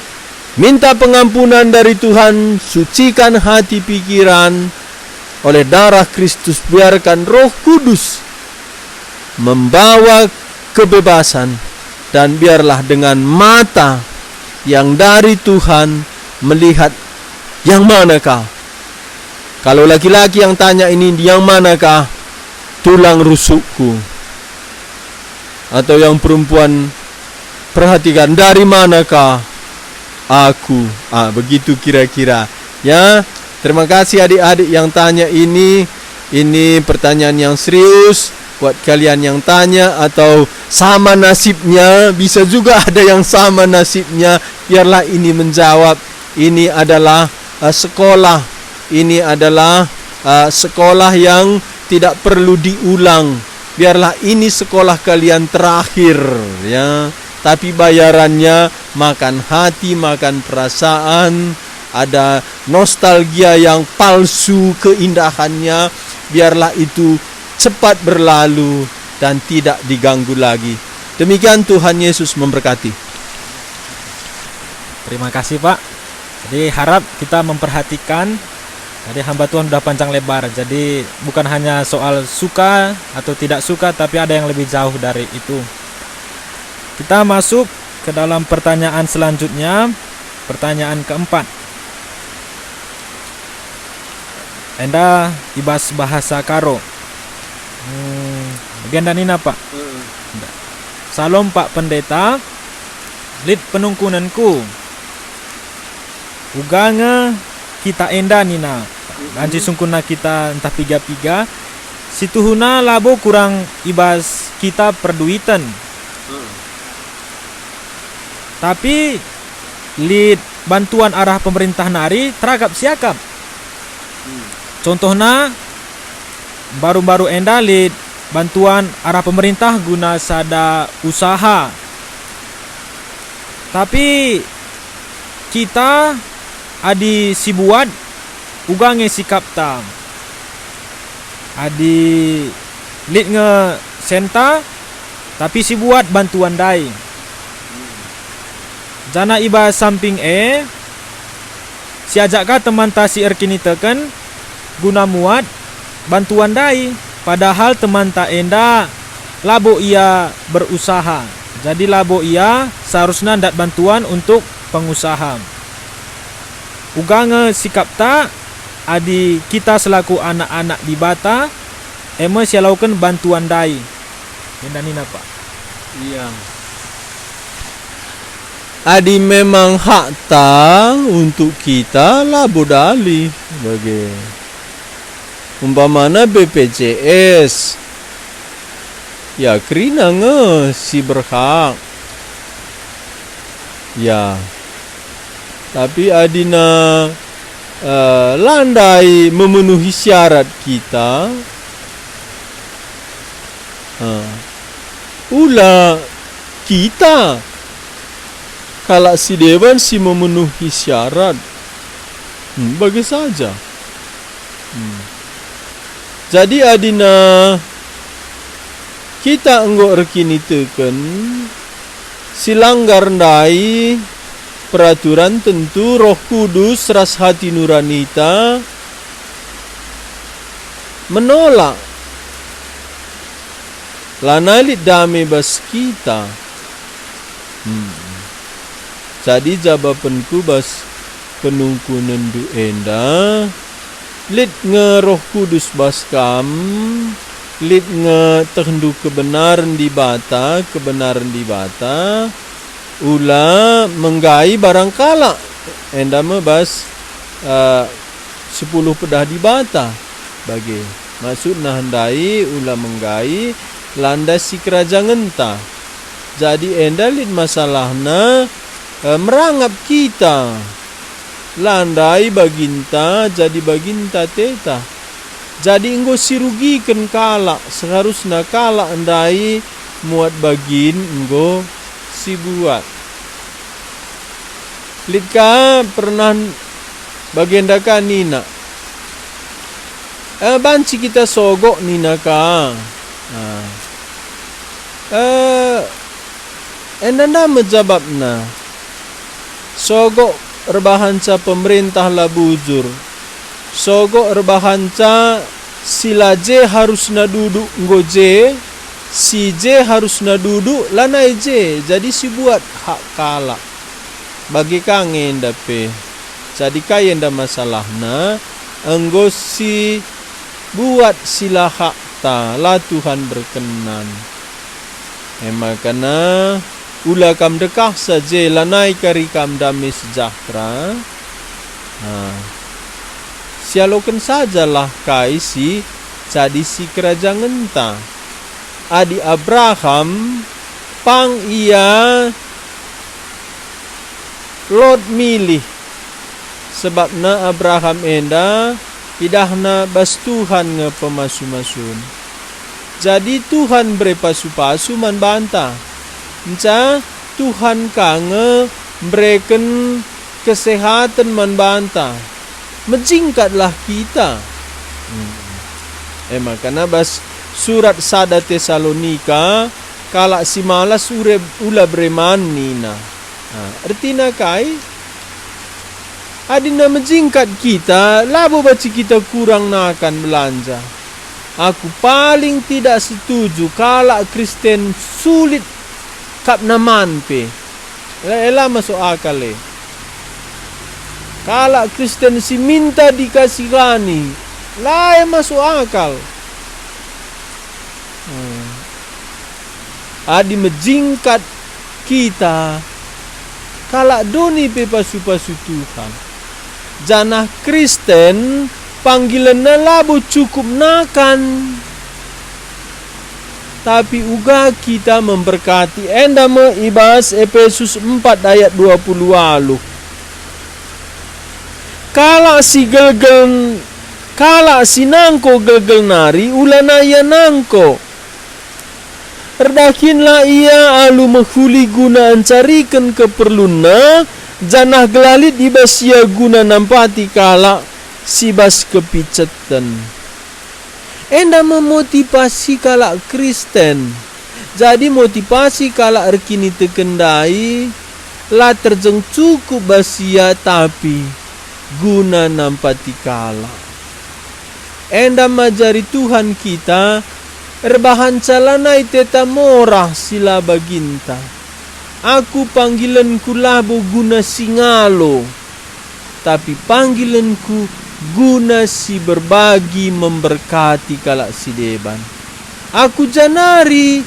minta pengampunan dari Tuhan, sucikan hati pikiran oleh darah Kristus, biarkan Roh Kudus membawa kebebasan, dan biarlah dengan mata yang dari Tuhan melihat yang manakah. Kalau laki-laki yang tanya ini, "Yang manakah tulang rusukku?" Atau yang perempuan, "Perhatikan, dari manakah aku?" Ah, begitu kira-kira. Ya, terima kasih adik-adik yang tanya ini. Ini pertanyaan yang serius buat kalian yang tanya atau sama nasibnya. Bisa juga ada yang sama nasibnya. Biarlah ini menjawab. Ini adalah, eh, sekolah. Ini adalah, eh, sekolah yang tidak perlu diulang. Biarlah ini sekolah kalian terakhir, ya. Tapi bayarannya makan hati, makan perasaan, ada nostalgia yang palsu keindahannya. Biarlah itu cepat berlalu dan tidak diganggu lagi. Demikian, Tuhan Yesus memberkati. Terima kasih, Pak. Jadi, harap kita memperhatikan. Jadi, hamba Tuhan sudah panjang lebar. Jadi, bukan hanya soal suka atau tidak suka, tapi ada yang lebih jauh dari itu. Kita masuk ke dalam pertanyaan selanjutnya, pertanyaan keempat. Enda i bas bahasa Karo. Hmm, bagenda nina, Pak. Mm-mm. Salom, Pak Pendeta, lit penungkunenku. Uga nge kita enda nina, banci sungkunna kita ntah piga-piga, situhuna labo kurang i bas kita perduiten. Mm. Tapi lit bantuan arah pemerintah nari teragap siakap. Hmm. Contohna, baru-baru enda lit bantuan arah pemerintah guna sada usaha. Tapi kita adi sibuat uga nge sikapta. Adi lit nge senta, tapi sibuat bantuan ndai. Janah i bas samping e, siajak ka temanta si erkiniteken guna muat bantuan ndai, padahal temanta enda labo ia berusaha. Jadi labo ia seharusna ndat bantuan untuk pengusaha. Uga nge sikapta, adi kita selaku anak-anak Dibata, e me sialoken bantuan ndai. Enda nina, Pak. Iya. Adi memang hakta untuk kita, labo dali bage. Umpamana B P J S, ya kerina nge si berhak. Ya. Tapi adina, eh, la ndai memenuhi syarat kita, eh, ula kita kalak si deban si memenuhi syarat. Hmm, bage saja. Hmm. Jadi adina kita enggo erkiniteken, si langgar ndai peraturan, tentu Roh Kudus ras hati nuranita menolak. Lanai lit dame bas kita. Hmm. Jadi jabapenku bas penungkunenndu enda, lit nge Roh Kudus bas kam, lit nge tehndu kebenaren Dibata, kebenaren Dibata, ula menggai barang kalak, enda me bas, eh, sepuluh pedah Dibata bage. Maksudna ndai, ula menggai landas sikerajangenta. Jadi enda lit masalahna, eh, merangap kita. La ndai baginta jadi baginta teta. Jadi enggo sirugiken kalak, seharusna kalak ndai muat bagin enggo sibuat. Lit ka pernah bagenda ka nina, Eh, banci kita sogok nina ka. Nah. Eh, enda nda me jabapna. Sogok erbahanca pemerintah la bujur. Sogok erbahanca si la je harusna duduk enggo je, si je harusna duduk lanai je, jadi sibuat hak kalak. Bage ka nge enda pe. Jadi kai enda masalahna? Enggo sibuat si la hakta, la Tuhan berkenan. E makana, ula kam dekahsa je, lanai kari kam dame sejahtera. Nah, sialoken sajalah kai si jadi sikerajangenta. Adi Abraham, pang ia Lot milih, sebabna Abraham enda idahna bas Tuhan nge pemasu-masun. Jadi Tuhan mbere pasu-pasu man banta. Nca Tuhan ka nge mbereken kesehaten man banta. Mejingkatlah kita. Hmm. E makana bas surat sada Tesalonika, kalak si malas ure-, ula bereman nina. Nah, ertina kai? Adina mejingkat kita, labo banci kita kurang nakan belanja. Aku paling tidak setuju kalak Kristen sulit kap naman pe. La, la masuk akal e. Kalak Kristen si minta dikasihani, la e masuk akal. Hmm. Adi mejingkat kita, kalak doni pe pasu-pasu Tuhan. Janah Kristen panggilenna labo cukup nakan, tapi uga kita memberkati. Enda me i bas Epesus empat ayat dua puluh waluh. Kalak si gelgel, kalak si nangko gelgel nari ulana ia nangko. Erdahinlah ia alu mehuli guna encariken keperlunna, janah gelah lit i bas ia guna nampati kalak si bas kepiceten. Enda me motivasi kalak Kristen. Jadi motivasi kalak erkiniteken ndai la terjeng cukup bas ia, tapi guna nampati kalak. Enda mejari Tuhan kita, erbahanca lanai teta morah si la baginta. Aku panggilenku labo guna si ngalo, tapi panggilenku guna si berbagi memberkati kalak si deban. Aku janari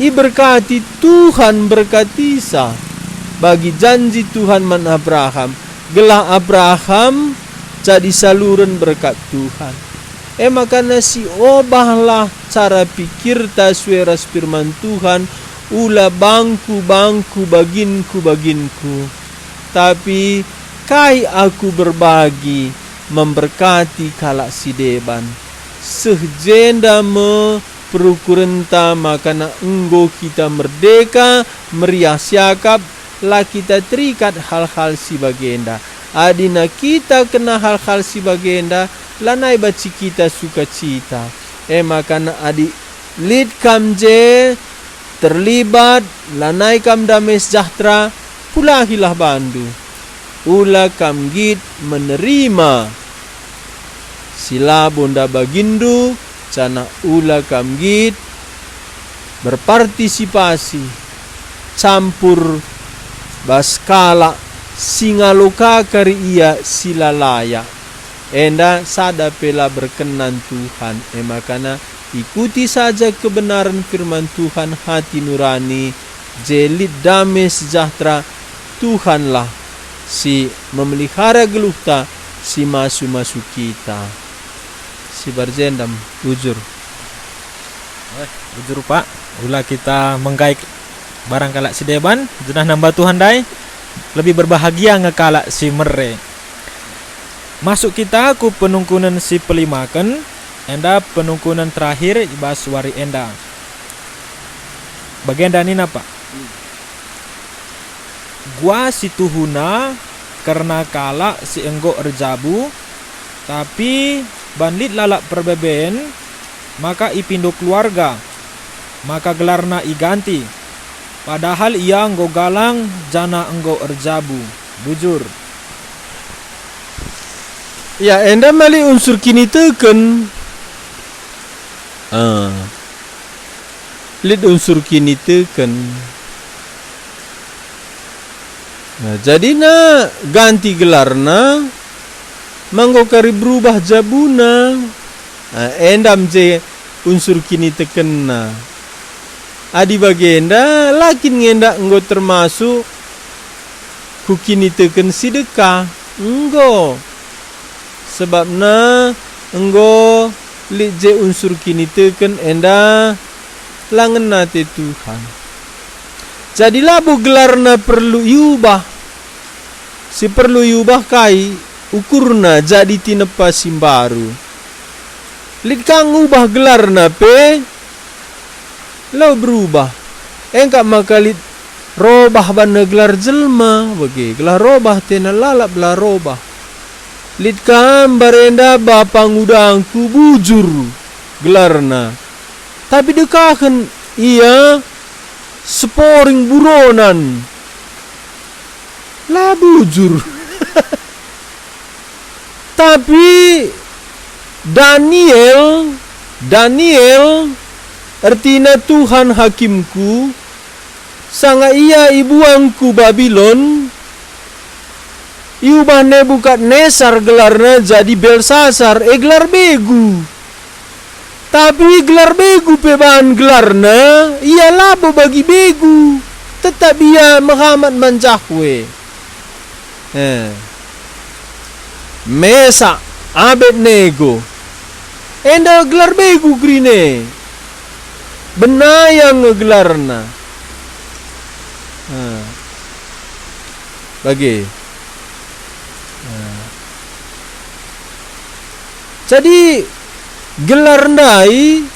iberkati Tuhan, berkatisa bagi janji Tuhan man Abraham, gelah Abraham jadi saluren berkat Tuhan. E makana siobahlah cara pikirta sue ras firman Tuhan, ula bangku, bangku, baginku, baginku. Tapi kai aku berbagi, memberkati kalak si deban. Seh jenda me perukurenta makana enggo kita merdeka, meriah siakap, la kita terikat hal-hal si bagenda. Adina kita kena hal-hal si bagenda, lanai banci kita sukacita. E makana adi lit kam je terlibat, lanai kam dame sejahtera, pulahilah bandu. Ula kam nggit menerima si labo ndabaginndu, janah ula kam nggit berpartisipasi campur bas kalak si ngalo ka kari ia si la layak. Enda sada pe la berkenan Tuhan, e makana ikuti saja kebenaran firman Tuhan, hati nurani, je lit dame sejahtera. Tuhanlah si memelihara geluhta, si masu-masu kita. Si barjendam, bujur. Eh, bujur, Pak. Ula kita menggaik barang kalak si deban, jenah namba Tuhan ndai, lebih berbahagia nge kalak si mere. Masuk kita ku penungkunen si pelimaken, enda penungkunen terakhir i bas wari enda. Bagenda nina, Pak. Gua si tuhuna kerna kalak si enggo erjabu, tapi Ban lit lalap perbeben, maka ipindo keluarga, maka gelarna iganti, padahal ia enggo galang janah enggo erjabu. Bujur. Ya, enda mali unsur kiniteken. Ah. Lit unsur kiniteken. Nah, jadina ganti gelarna, ma enggo kari berubah jabuna. Nah, enda me je unsur kinitekenna. Adi bagenda, la kin ngenda enggo termasuk ku kiniteken si dekah? Enggo. Sebabna enggo lit je unsur kiniteken enda la ngena ate Tuhan. Jadi labo gelarna perlu iubah. Si perlu iubah kai? Ukurna jadi tinepa si mbaru. Lit ka ngubah gelarna pe, la berubah. Engkap maka lit robah banna gelar jelma, bage gelah robah tena lalap la robah. Lit ka mbarenda bapa ngudangku Bujur gelarna, tapi dekahen ia Seporing Buronan. La bujur. Tapi Daniel, Daniel, ertina Tuhan hakimku, sanga ia ibuang ku Babilon, iubah Nebukadnesar gelarna jadi Belsasar, e gelar begu. Tapi gelar begu pe bahan gelarna, ia labo bagi begu, tetap ia mehamat man Jahwe. Eh. Mesak, Abednego. Enda gelar begu kerine. Benayang nge gelarna. Eh. Bage. Eh. Jadi, gelar ndai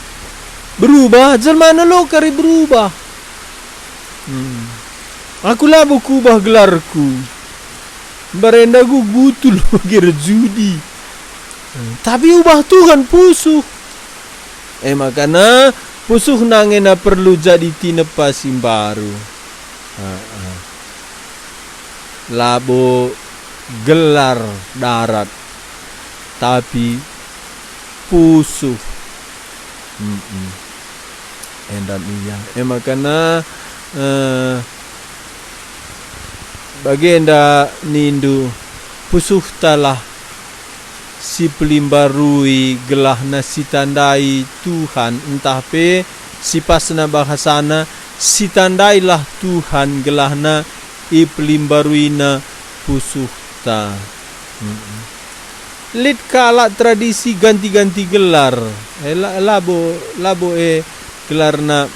berubah, jelmana lo kari berubah. Hmm. Aku labo kubah gelarku. Mbarenda ku gutul bage erjudi. Hmm. Tapi ubah Tuhan pusuh. E makana pusuhna ngena perlu jadi tinepa si mbaru. Ha, ha. Labo gelar darat, tapi pusuh. Mm-mm. Enda me ia. E makana, eh, bagenda nindu, pusuhtalah si pelimbarui gelahna sitandai Tuhan, ntah pe sipasna bahasana, sitandailah Tuhan gelahna ipelimbaruina pusuhta. Mm-mm. Lit kalak tradisi ganti-ganti gelar. Eh, la-, labo, labo, eh, gelarna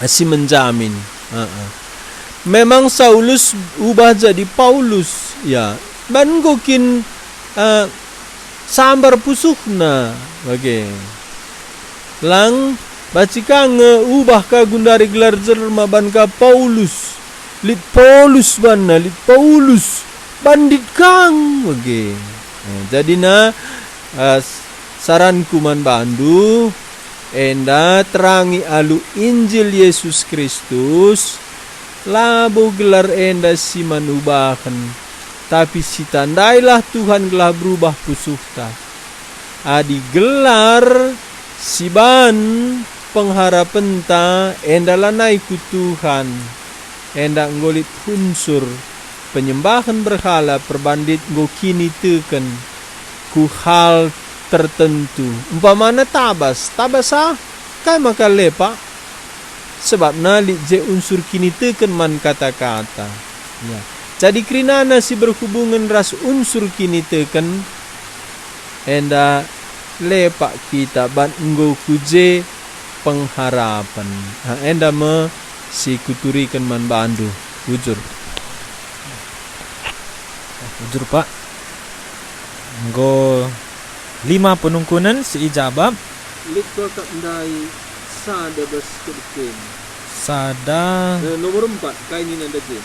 si menjamin. Heeh. Memang Saulus ubah jadi Paulus, ya. Ban enggo kin, eh, sambar pusuhna bage. Lang, banci ka nge ubah ka gundari gelar jelma banka Paulus. Lit Paulus banna, lit Paulus. Bandit kang bage. Eh, jadina, eh, saranku man bandu, enda terangi alu Injil Yesus Kristus, labo gelar enda si man ubahen, tapi sitandailah Tuhan gelah berubah pusuhta. Adi gelar si ban pengharapenta enda lanai ku Tuhan, enda enggo lit unsur penyembahen berhala, perbandit enggo kiniteken ku hal tertentu. Umpamana tabas, tabas ah, kai maka lepak? Sebabna lit je unsur kiniteken man kata-kata. Ya. Jadi kerinana si berhubungen ras unsur kiniteken enda lepak kita ban enggo ku je pengharapen. Ha, enda me si kuturiken man bandu. Bujur. Bujur, Pak. Enggo lima penungkunen si ijabap. Lit kal kap ndai sada bas kedekin. Sada. Eh, nomor empat, kai nina ndage?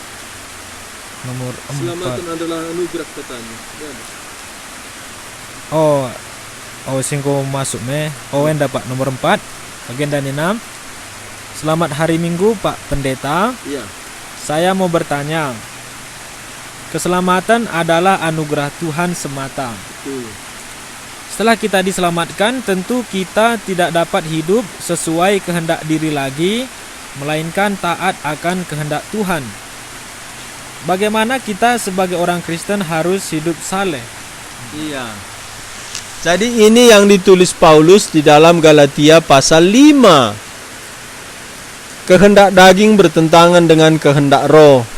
Nomor empat. Keselamatan adalah anugerah katanya. Ya. Oh, Oh, si enggo masuk me. Oh, enda, Pak, nomor empat. Bagenda nina, "Selamat hari Minggu, Pak Pendeta. Iya. Saya mau bertanya, keselamatan adalah anugerah Tuhan semata. Betul. Setelah kita diselamatkan, tentu kita tidak dapat hidup sesuai kehendak diri lagi, melainkan taat akan kehendak Tuhan. Bagaimana kita sebagai orang Kristen harus hidup saleh?" Iya. Jadi, ini yang ditulis Paulus di dalam Galatia pasal lima. "Kehendak daging bertentangan dengan kehendak roh,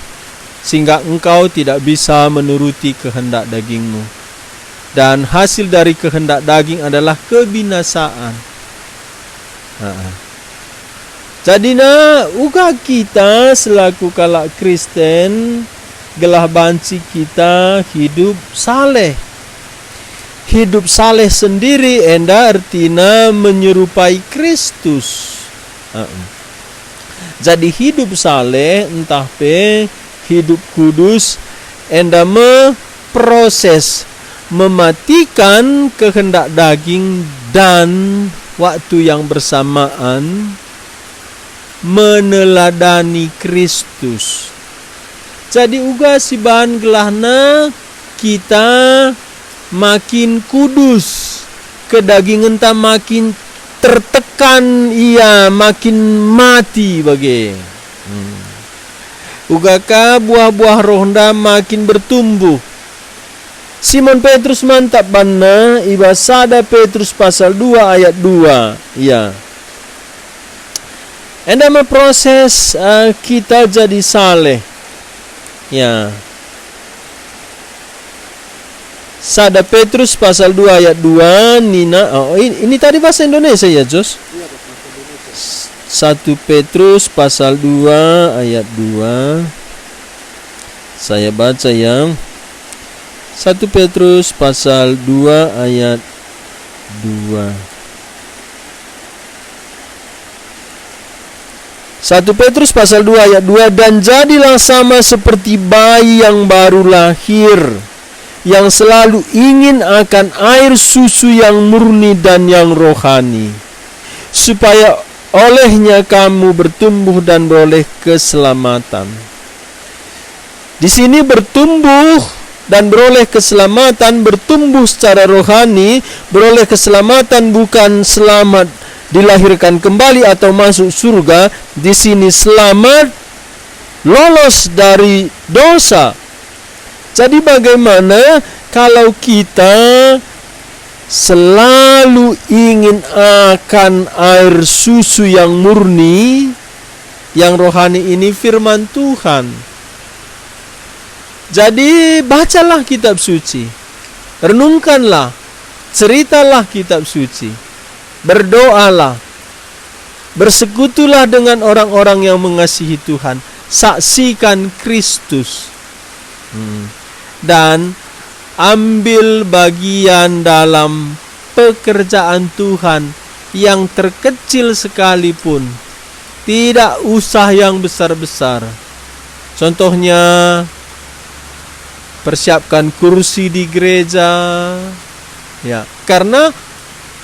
sehingga engkau tidak bisa menuruti kehendak dagingmu. Dan hasil dari kehendak daging adalah kebinasaan." Ha. Jadina, uga kita selaku kalak Kristen gelah banci kita hidup saleh. Hidup saleh sendiri enda ertina menyerupai Kristus. Heeh. Jadi, hidup saleh ntah pe hidup kudus enda me proses mematikan kehendak daging dan waktu yang bersamaan meneladani Kristus. Jadi, uga si bahan gelahna kita makin kudus, kedagingenta makin tertekan, ia makin mati bage. Hmm. Uga ka buah-buah rohnda makin bertumbuh. Simon Petrus mantap banna i bas sada Petrus pasal dua ayat dua. Ya. Enda me proses, eh, kita jadi saleh. Ya. Sada Petrus pasal dua ayat dua nina, oh, in-, ini tadi bahasa Indonesia ya, Jos? Iya, Pak, bahasa Indonesia. S-, satu Petrus pasal dua ayat dua. Saya baca ya. Satu Petrus pasal dua ayat dua. Satu Petrus pasal dua ayat dua, "Dan jadilah sama seperti bayi yang baru lahir, yang selalu ingin akan air susu yang murni dan yang rohani, supaya olehnya kamu bertumbuh dan beroleh keselamatan." Di sini bertumbuh dan beroleh keselamatan, bertumbuh secara rohani, beroleh keselamatan bukan selamat dilahirkan kembali atau masuk surga, di sini selamat lolos dari dosa. Jadi bagaimana kalau kita selalu ingin akan air susu yang murni, yang rohani ini firman Tuhan. Jadi, bacalah kitab suci, renungkanlah, ceritalah kitab suci, berdoalah, bersekutulah dengan orang-orang yang mengasihi Tuhan, saksikan Kristus. Hmm. Dan ambil bagian dalam pekerjaan Tuhan yang terkecil sekalipun. Tidak usah yang besar-besar. Contohnya, persiapkan kursi di gereja. Ya, karena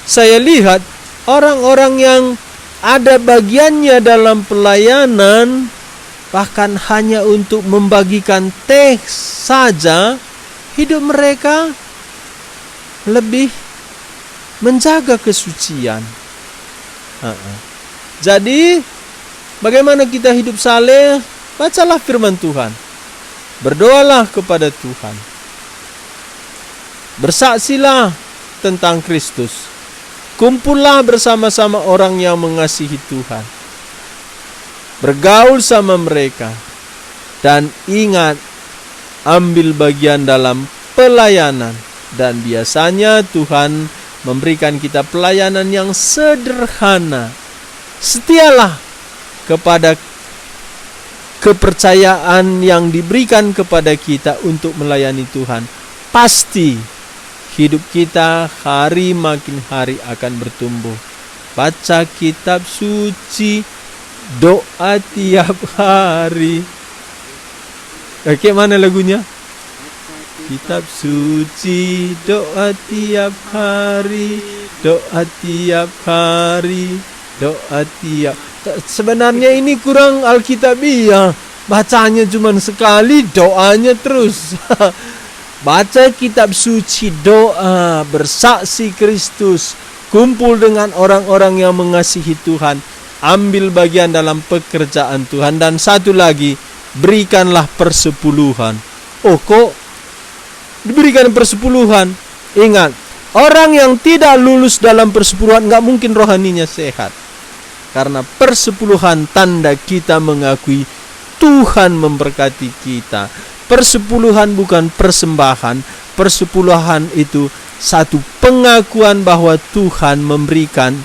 saya lihat orang-orang yang ada bagiannya dalam pelayanan, bahkan hanya untuk membagikan teh saja, hidup mereka lebih menjaga kesucian. Heeh. Jadi, bagaimana kita hidup saleh? Bacalah firman Tuhan. Berdoalah kepada Tuhan. Bersaksilah tentang Kristus. Kumpullah bersama-sama orang yang mengasihi Tuhan. Bergaul sama mereka. Dan ingat, ambil bagian dalam pelayanan. Dan biasanya Tuhan memberikan kita pelayanan yang sederhana. Setialah kepada kepercayaan yang diberikan kepada kita untuk melayani Tuhan. Pasti hidup kita hari makin hari akan bertumbuh. Baca kitab suci, doa tiap hari. Oke, mana lagunya? Kitab Suci, doa tiap hari, doa tiap hari, doa tiap. Sebenarnya ini kurang alkitabiah. Bacanya cuman sekali, doanya terus. Baca Kitab Suci, doa, bersaksi Kristus, kumpul dengan orang-orang yang mengasihi Tuhan, ambil bagian dalam pekerjaan Tuhan, dan satu lagi, berikanlah persepuluhan. Oh, kok diberikan persepuluhan? Ingat, orang yang tidak lulus dalam persepuluhan nggak mungkin rohaninya sehat. Karena persepuluhan tanda kita mengakui Tuhan memberkati kita. Persepuluhan bukan persembahan, persepuluhan itu satu pengakuan bahwa Tuhan memberikan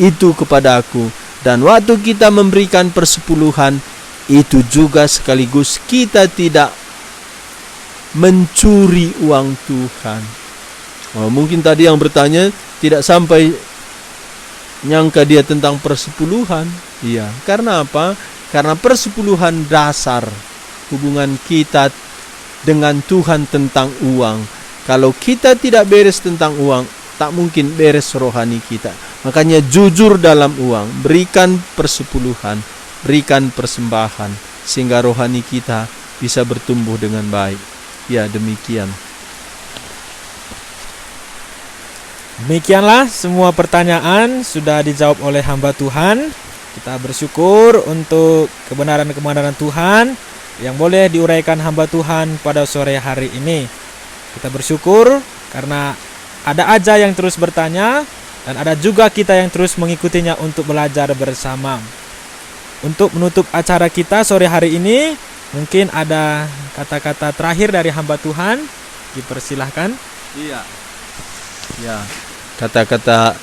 itu kepadaku. Dan waktu kita memberikan persepuluhan, itu juga sekaligus kita tidak mencuri uang Tuhan. Oh, mungkin tadi yang bertanya tidak sampai nyangka dia tentang persepuluhan. Iya, karena apa? Karena persepuluhan dasar hubungan kita dengan Tuhan tentang uang. Kalau kita tidak beres tentang uang, tak mungkin beres rohani kita. Makanya jujur dalam uang, berikan persepuluhan, berikan persembahan, sehingga rohani kita bisa bertumbuh dengan baik. Ya, demikian. Demikianlah semua pertanyaan sudah dijawab oleh hamba Tuhan. Kita bersyukur untuk kebenaran-kebenaran Tuhan yang boleh diuraikan hamba Tuhan pada sore hari ini. Kita bersyukur karena ada aja yang terus bertanya dan ada juga kita yang terus mengikutinya untuk belajar bersama. Untuk menutup acara kita sore hari ini, mungkin ada kata-kata terakhir dari hamba Tuhan, dipersilahkan. Iya. Ya, kata-kata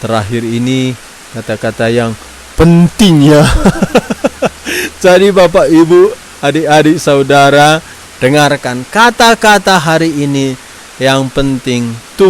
terakhir ini kata-kata yang penting, ya. Jadi, Bapak, Ibu, adik-adik, saudara, dengarkan kata-kata hari ini yang penting.